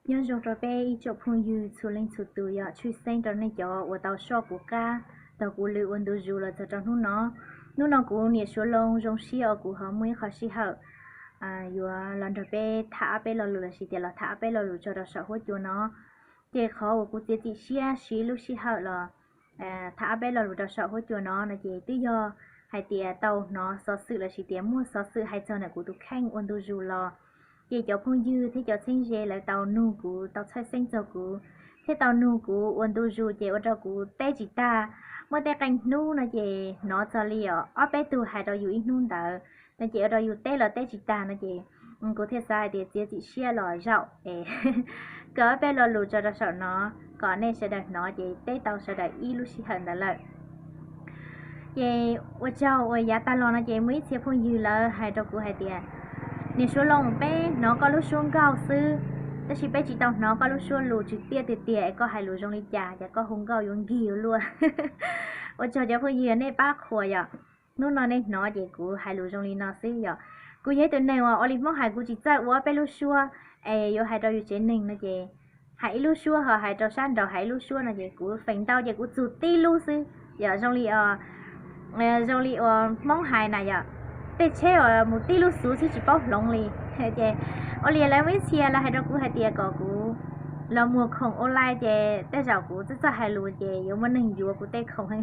Nyob zoo rau peb ib tsoom phooj ywg txhua leej txhua tus, yog tshwj xeeb rau nej cov uas tau soj kuv qab, tau kuv lw ua ntu zus los txog rau hnub no. Hnub no kuv niam Suav Loo zoo siab uas kuv ho muaj ib qho sij hawm yuav los nrog peb tham ob peb lo lus lossis tias los tham ob peb lo lus tso rau saum huab cua no. Ces qhov uas kuv txiav txim siab siv lub sij hawm los tham ob peb lo lus rau saum huab cua no no ces twb yog hais tias tau hnov xov xwm lossis tias muaj xov xwm hais txog ntawm kuv tus kheej ua ntu zus los, ces cov phooj ywg thiab cov txheeb ze lawv tau nug kuv, tau txhawj xeeb txog kuv, thiab tau nug kuv ua ntu zus ces ua rau kuv teb tsis tag. Muaj tej qee hnub no ces hnov txog li os ob peb tug hais rau yus ib hnub ntawd no ces ua rau yus teb los teb tsis tag no ces kuv thiaj xav hais tias txiav txim siab los zaum es kawm ob peb lo lus tso rau saum no kom nej sawv daws hnov ces teb tau sawv daws ib lub sij hawm ntawd lawm. Ces ua tsaug uas yav tag los no ces muaj ib txhia phooj ywg lawv hais rau kuv hais tias, niam Suav Loo, peb hnov koj lub suab nkauj xwb, tab sis peb tsis tau hnov koj lub suab lus tsis tiaj tiag tiag es koj hais lus zoo li cas, cas koj hu nkauj yuav nkig ua luaj. Ua tsaug cov phooj ywg nej pab qhuas yom. Hnub no nej hnov ces kuv hais lus zoo li no xwb yom. Kuv yog ib tug neeg uas ua li Hmoob hais kuv tsis txawj ua peb lub suab es yuav hais rau yus tsev neeg no ces hais ib lub suab ho hais rau sab nraud hais ib lub suab no ces kuv feem ntau ces kuv txug tib lub xwb yom. Zoo li zoo li uas Hmoob hais na yom, tej tsheb uas mus tib lub xuv xwb tsis paub hloov li. Ces ua li lawv muaj ib txhia lawv hais rau kuv hais tias kom kuv los muag khoom online ces tej zaum kuv txawj txawj hais lus ces yuav muaj neeg yuav kuv tej khoom.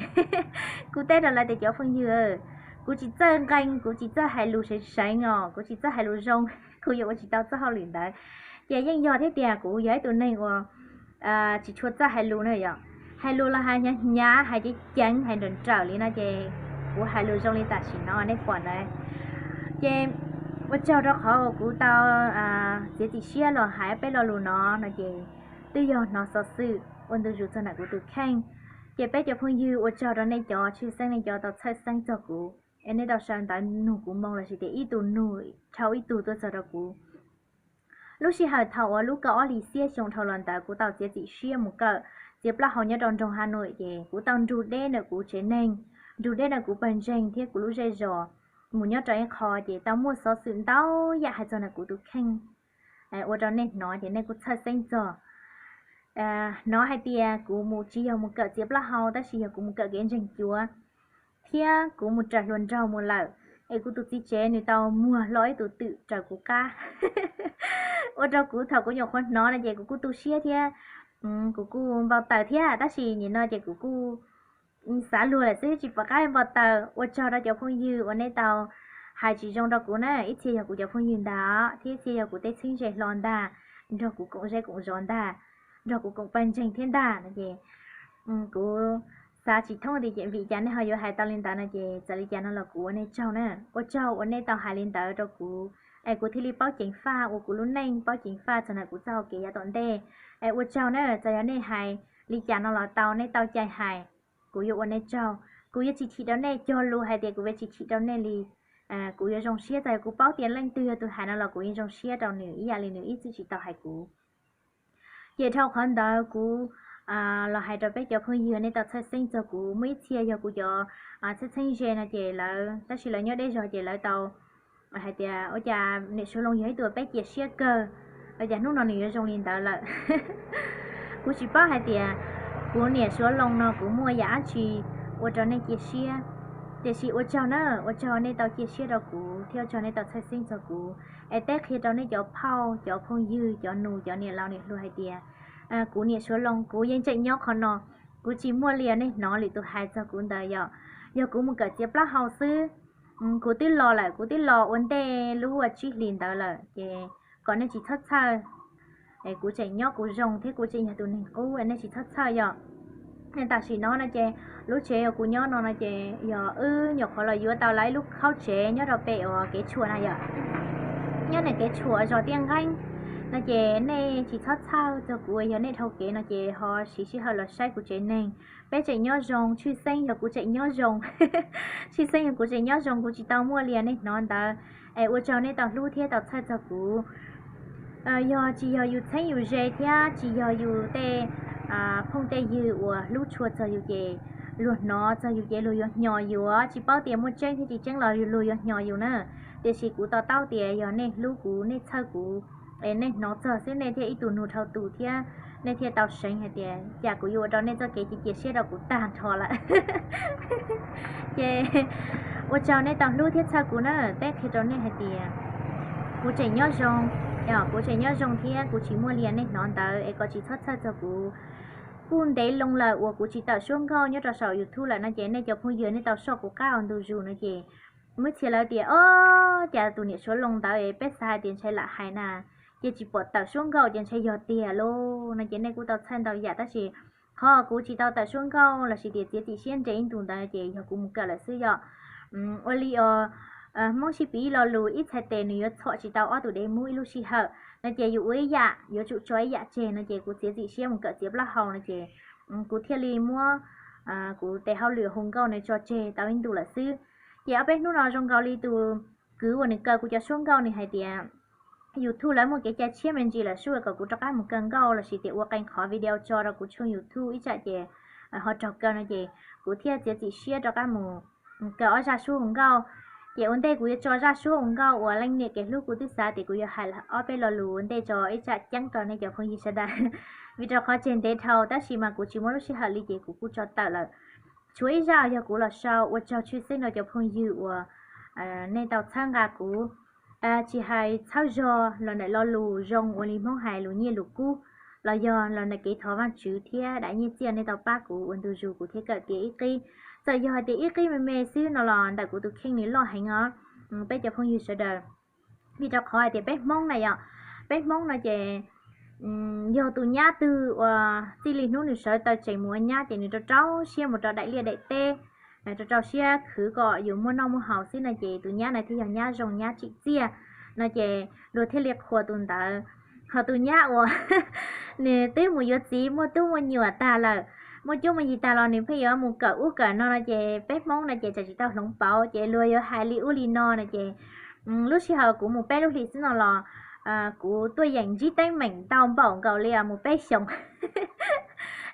Kuv teb rau lawv tias cov phooj ywg, kuv tsis txawj nqee, kuv tsis txawj hais lus seev seev os, kuv tsis txawj hais lus zoo, kuv yuav ua tsis tau txoj hauj lwm ntawd. Ces yeej yog thiab tias kuv yog ib tug neeg uas tsis tshua txawj hais lus na yom. Hais lus los hais hnyav hnyav, hais ceev ceev, hais nrawm nrawm li no ces kuv hais lus zoo li tam sim no nej pom ntawd. Ces ua tsaug rau qhov uas kuv tau txiav txim siab los hais peb lo lus no no ces twb yog hnov xov xwm ua ntu zus txog ntawm kuv tus kheej. Ces peb cov phooj ywg ua tsaug rau nej cov tshwj xeeb, nej cov tau txhawj xeeb txog kuv es nej tau sawv ntawd nug kuv moo lossis tias ib tug nug dhau ib tug tuaj txog rau kuv. Lub sij hawm thaum uas lub kaum ob hlis xiab xyoo dhau los ntawd kuv tau txiav txim siab mus kawm txiav plaub hau nyob rau nroog Has Nuim ces kuv tau nrug deb ntawm kuv tsev neeg, nrug deb ntawm kuv pawg ntseeg thiab kuv lub zej zos mus nyob rau ib qho ces tau muaj xov xwm ntau yam hais txog ntawm kuv tus kheej ua rau nej hnov ces nej kuj txhawj xeeb txog. Hnov hais tias kuv mus tsis yog mus kawm txiav plaub hau tab sis yog kuv mus kawm kev ntseeg cuav, thiab kuv mus raws hluas nraug mus lawm, es kuv tus txiv tsev nws tau muag hlo ib tug twm raws kuv qab. Ua rau kuv thaum kuv nyuam qhuav hnov no ces kuv kuj tu siab thiab kuv kuj npau taws thiab, tab sis nim no ces kuv kuj xav luag lawm xwb tsis pom qab npau taws. Ua tsaug rau cov phooj ywg uas nej tau hais tsis zoo rau kuv na, ib txhia yog kuv cov phooj ywg ntag thiab ib txhia yog kuv tej txheeb ze hlo ntag, nrog kuv koom zej koom zos ntag, nrog kuv koom pawg ntseeg thiab ntag no ces kuv xav tsis thoob tias vim cas nej ho yuav hais tau li ntawd no ces txawm li cas no los kuv ua nej tsaug na. Ua tsaug uas nej tau hais li ntawd rau kuv es kuv thiaj li paub ceev faj ua kuv lub neej, paub ceev faj txog ntawm kuv txoj hau kev yav tom ntej. Es ua tsaug na, txawm yog nej hais li cas no los tau, nej tau cai hais, kuv yuav ua nej tsaug. Kuv yuav tsis chim rau nej cog lus hais tias kuv yuav tsis chim rau nej li. Kuv yuav zoo siab txawm yog kuv paub tias leej twg yog tus hais no los kuv yeej zoo siab rau nws ib yam li nws ib txwm tsis tau hais kuv. Ces dhau qhov ntawd kuv los hais rau peb cov phooj ywg nej tau txhawj xeeb txog kuv, muaj ib txhia yog kuv cov txheeb txheeb ze no ces lawv, tab sis lawv nyob deb zog ces lawv tau hais tias ua cas niam Suav Loo yog ib tug peb cia siab kawg, ua cas hnub no nws yuav zoo li ntawd lawm. Kuv tsis paub hais tias kuv niam Suav Loo no kuv muaj yam dab tsi ua rau nej cia siab, tiam sis ua tsaug na, ua tsaug nej tau cia siab rau kuv thiab ua tsaug nej tau txhawj xeeb txog kuv. Es teb qhia rau nej cov phauj, cov phooj ywg, cov nus, cov niam laus niam hluas hais tias kuv niam Suav Loo kuv yeej tseem nyob qhov no, kuv tsis muaj li nej hnov lwm tus hais txog kuv ntawd yom. Yog kuv mus kawm txiav plaub hau xwb, kuv twb los lawm, kuv twb los ua ntej lub tsib hlis ntawd lawm ces kom nej tsis txhob txhawj. Kuv tseem nyob kuv zoo thiab kuv tseem yog tus neeg qub, nej tsis txhob txhawj yom. Tam sim no no ces lub tsev uas kuv nyob no no ces yog wb nyuam qhuav los yuav tau lawv ib lub khaub tsev nyob rau pem uas kev tshuam na yom, nyob ntawm kev tshuam zos Tiaj Nqeeb no ces nej tsis txhob txhawj txog kuv, yog nej dhau kev no ces ho siv sij hawm los saib kuv tsev neeg. Peb tseem nyob zoo, tshwj xeeb yog kuv tseem nyob zoo, tshwj xeeb yog kuv tseem nyob zoo, kuv tsis tau muaj li nej hnov ntawd. Es ua tsaug nej tau hlub thiab tau txhawj txog kuv. Yog tsis yog yus txheeb yus ze thiab tsis yog yus tej phooj tej ywg uas hlub tshua txog yus ces luag hnov txog yus ces luag yuav hnyos yus, tsis paub tias muaj tseeb thiab tsis tseeb los luag yuav hnyos yus na. Tiam sis kuv to taub tias yog nej hlub kuv, nej txhawj kuv, es nej hnov txog xwb nej thiaj ib tug nug dhau tus thiab nej thiaj tau seev hais tias cas kuv yuav ua rau nej txoj kev cia cia siab rau kuv tag nrho lawm. Ces ua tsaug nej tau hlub thiab txhawj kuv na, teb qhia rau nej hais tias kuv tseem nyob zoo, kuv tseem nyob zoo thiab kuv tsis muaj li nej hnov ntawd es kom tsis txhob txhawj txog kuv. Kuj ntev loo lawm uas kuv tsis tawm suab nkauj nyob rau saum YouTube lawm no ces nej cov phooj ywg nej tau soj kuv qab ua ntu zus no ces muaj ib txhia lawv tias, o, cas tus niam suav loo ntawd es peb xav hais tias ntshai lam hais na, ces tsis pom tawm suab nkauj ces ntshai yog tiag lauj no ces nej kuj tau txhawj ntau yam tab sis qhov kuv tsis tau tawm suab nkauj lossis tias txiav txim siab nres ib ntus ntawd ces yog kuv mus kawm lawm xwb yom. Ua li os, Hmoob sib piv lo lus ib txhais tes nws yuav txhom tsis tau ob tug dev mub ib lub sij hawm no ces yus ua ib yam yuav tsum tso ib yam tseg no ces kuv txiav txim siab mus kawm txiav plaub hau no ces kuv thiaj li muab kuv tes hauj lwm hu nkauj no tso tseg tau ib ntus lawm xwb. Ces ob peb hnub no zoo nkaus li tus kwv uas nws kaw kuv cov suab nkauj nws hais tias YouTube lawv muaj kev cai tshiab me ntsis lawm sub kom kuv rov qab mus kaw nkauj lossis tias ua qee qhov video tso rau kuv tshooj YouTube ib tsam ces ho raug kaw no ces kuv thiaj txiav txim siab rov qab mus kaw ob zaj suab hu nkauj. Ces ua ntej kuv yuav tso zaj suab hu nkauj uas leej niam kev hlub kuv twb xav tias kuv yuav hais ob peb lo lus ua ntej tso ib tsam ceeb rau nej cov phooj ywg sawv daws, vim rau qhov tseg ntev dhau tab sis mas kuv tsis muaj lub sij hawm li ces kuv kuj tso tawm lawm. Tshuav ib zaj yog kuv los sau ua tsaug tshwj xeeb rau cov phooj ywg uas nej tau txhawb nqa kuv, tsis hais txhawb zog los ntawm lo lus zoo ua li Hmoob hais lus nyiaj lus kub, los yog los ntawm kev thov Vajtswv thiab daim nyiaj txiaj nej tau pab kuv ua ntu zus kuv thiaj kawm tiav ib qib. Txawm yog hais tias ib qib me me xwb no los ntawm kuv tus kheej nws loj heev os peb cov phooj ywg sawv daws. Vim rau qhov hais tias peb Hmoob na yom, peb Hmoob no ces yog tus nyab twg uas txij li hnub nws sawv taw tseem mus ua nyab ces nws rau rau siab mus rau daim liaj daim teb, rau rau siab khwv kom yus muaj noj muaj haus xwb no ces tus nyab na thiaj yog nyab zoo nyab tsim txiaj no ces luag thiaj li qhuas tus ntawd. Ho tus nyab uas nws twb mus yuav txiv muaj tub muaj nyuam tag lawm, muaj cuab muaj yig tag los nws pheej yuav mus kawm ub kawm no no ces peb Hmoob no ces tseem tsis tau hloov pauv ces luag yuav hais li ub li no no ces lub sij hawm kuv mus peb lub hlis xwb no los kuv tuaj yeem ntsib teeb meem ntau npaum nkaus li mus peb xyoos.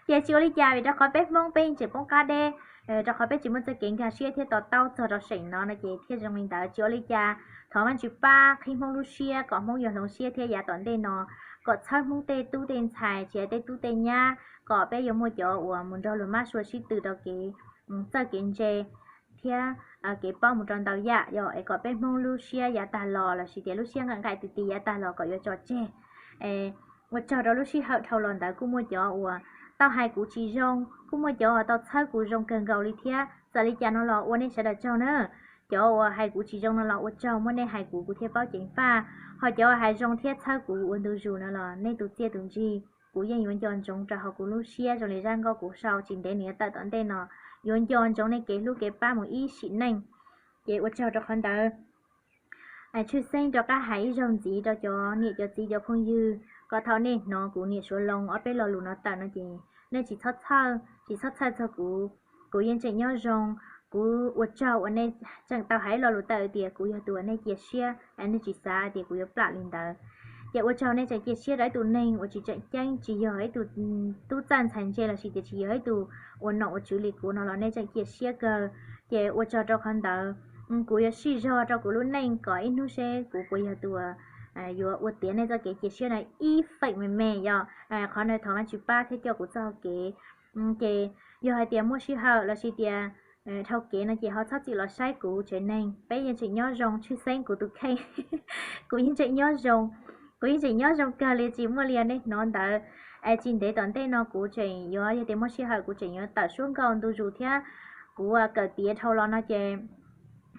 Ces tsis ua li cas vim rau qhov peb Hmoob peb yeej tseem poob qab deb, rau qhov peb tsis muaj txoj kev nkag siab thiab to taub txog rau seem no no ces thiaj zoo li ntawd. Tsis ua li cas, thov Vajtswv pab qhib Hmoob lub siab kom Hmoob yuav hloov siab thiab yav tom ntej no kom txhawb Hmoob tej tub tej ntxhais tsis hais tej tub tej nyab kom peb yuav muaj cov uas mus nrog luag mab sua sib tw rau kev txawj kev ntse thiab kev paub mus rau ntau yam yom es kom peb Hmoob lub siab yav tag los lossis tias lub siab nqaim nqaim ti ti yav tag los kom yuav tso tseg. Ua tsaug rau lub sij hawm dhau los ntawd kuj muaj cov uas tau hais kuv tsis zoo, kuj muaj cov uas tau txhawb kuv zoo kawg nkaus li thiab. Txawm li cas no los ua nej sawv daws tsaug na. Cov uas hais kuv tsis zoo no los ua tsaug muaj nej hais kuv kuv thiaj paub ceev faj, ho cov uas hais zoo thiab txhawb kuv ua ntu zus no los nej tus txiaj tus ntsig kuv yeej yuav nco ntsoov rau hauv kuv lub siab zoo li zaj nkauj kuv sau tsis ntev nws yuav tawm tom ntej no, yuav nco ntsoov nej kev hlub kev pab mus ib sim neej. Ces ua tsaug rau qhov ntawd. Tshwj xeeb rov qab hais ib zaug ntxiv rau cov niam cov txiv cov phooj ywg kom thaum nej hnov kuv niam suav loo ob peb lo lus no tawm no ces nej tsis txhob txhawj, tsis txhob txhawj txog kuv. Kuv yeej tseem nyob zoo. Kuv ua tsaug uas nej tseem tau hais ib lo lus tawm tias kuv yog tus uas nej cia siab, nej tsis xav tias kuv yuav plam li ntawd. Ces ua tsaug nej tseem cia siab rau ib tug neeg uas tsis tseem ceeb, tsis yog ib tug tub txawj ntxhais ntse lossis tias tsis yog ib tug ua nom ua tswv li kuv no los nej tseem cia siab kawg. Ces ua tsaug rau qhov ntawd. Kuv yuav sij zog rau kuv lub neej kom ib hnub seb kuv puas yog tus uas yuav ua tiav nej txoj kev cia siab no ib feem me me yom. Qhov no thov Vajtswv pab thiab coj kuv txoj hau kev. Ces yog hais tias muaj sij hawm lossis tias dhau kev no ces ho txhob txwm los saib kuv tsev neeg, peb yeej tseem nyob zoo. Tshwj xeeb kuv tus kheej, kuv yeej tseem nyob zoo, kuv yeej tseem nyob zoo kawg li tsis muaj li nej hnov ntawd. Es tsis ntev tom ntej no kuv tseem yuav, yog tias muaj sij hawm kuv tseem yuav tawm suab nkauj ntu zus thiab. Kuv kawm tiav dhau los no ces,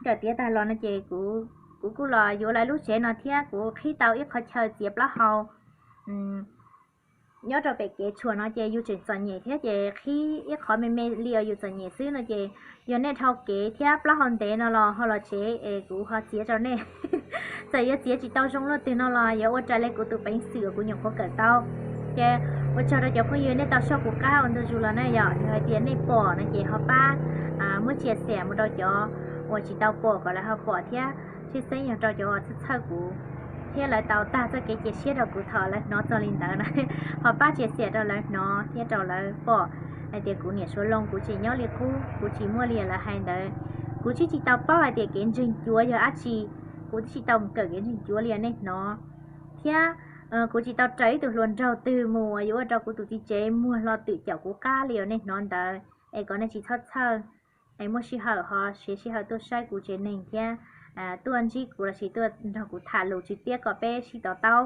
kawm tiav tag los no ces kuv, kuv kuj los yuav lawv lub tsev no thiab kuv qhib tau ib qhov chaw txiav plaub hau nyob rau pem kev tshuam no ces yus tseem txom nyem thiab ces qhib ib qhov me me li uas yus txom nyem xwb no ces yog nej dhau kev thiab plaub hau ntev no los ho los tsev es kuv ho txiav rau nej. Txawm yuav txiav tsis tau zoo luaj twg no los yuav ua raws li kuv tus peev xwm uas kuv nyuam qhuav kawm tau. Ces ua tsaug rau cov phooj ywg nej tau soj kuv qab ua ntu zus los na yom, yog hais tias nej pom no ces ho pab muab tsia xiam mus rau cov uas tsis tau pom kom lawv ho pom thiab. Tshwj xeeb yog rau cov uas txhawj txhawj kuv thiab lawv tau tag txoj kev cia siab rau kuv thaum lawv hnov txog li ntawd na, ho pab tsia xiam rau lawv hnov thiab rau lawv pom hais tias kuv niam suav loo kuv tseem nyob li qub, kuv tsis muaj li lawv hais ntawd. Kuv twb tsis tau paub hais tias kev ntseeg cuav yog dab tsi, kuv twb tsis tau mus kawm kev ntseeg cuav li nej hnov. Thiab Kuv tsis tau raws ib tug hluas nraug twg mus uas yuav ua rau kuv tus txiv tsev muag hlo twm caum kuv qab li uas nej hnov ntawd, es kom nej tsis txhob txhawj. Es muaj sij hawm ho siv sij hawm tuaj saib kuv tsev neeg thiab tuaj ntsib kuv lossis tuaj nrog kuv tham lus tswv tiab kom peb sib to taub.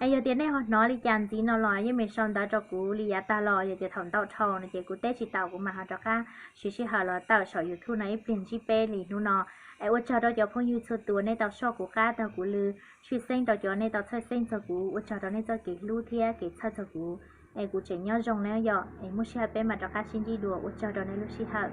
Es yog tias nej ho hnov li cas ntxiv no los yeej meem sau ntawv rau kuv li yav tag los, yog tias thaum ntau dhau no ces kuv teb tsis tau, kuv mam ho rov qab siv sij hawm los tawm saum YouTube no ib pliag ntsib peb li hnub no. Es ua tsaug rau cov phooj ywg txhua tus nej tau soj kuv qab taug kuv lw, tshwj xeeb rau cov nej tau txhawj xeeb txog kuv, ua tsaug rau nej txoj kev hlub thiab kev txhawj txog kuv. Es kuv tseem nyob zoo na yom, es muaj sij hawm peb mam rov qab sib ntsib dua, ua tsaug rau nej lub sij hawm.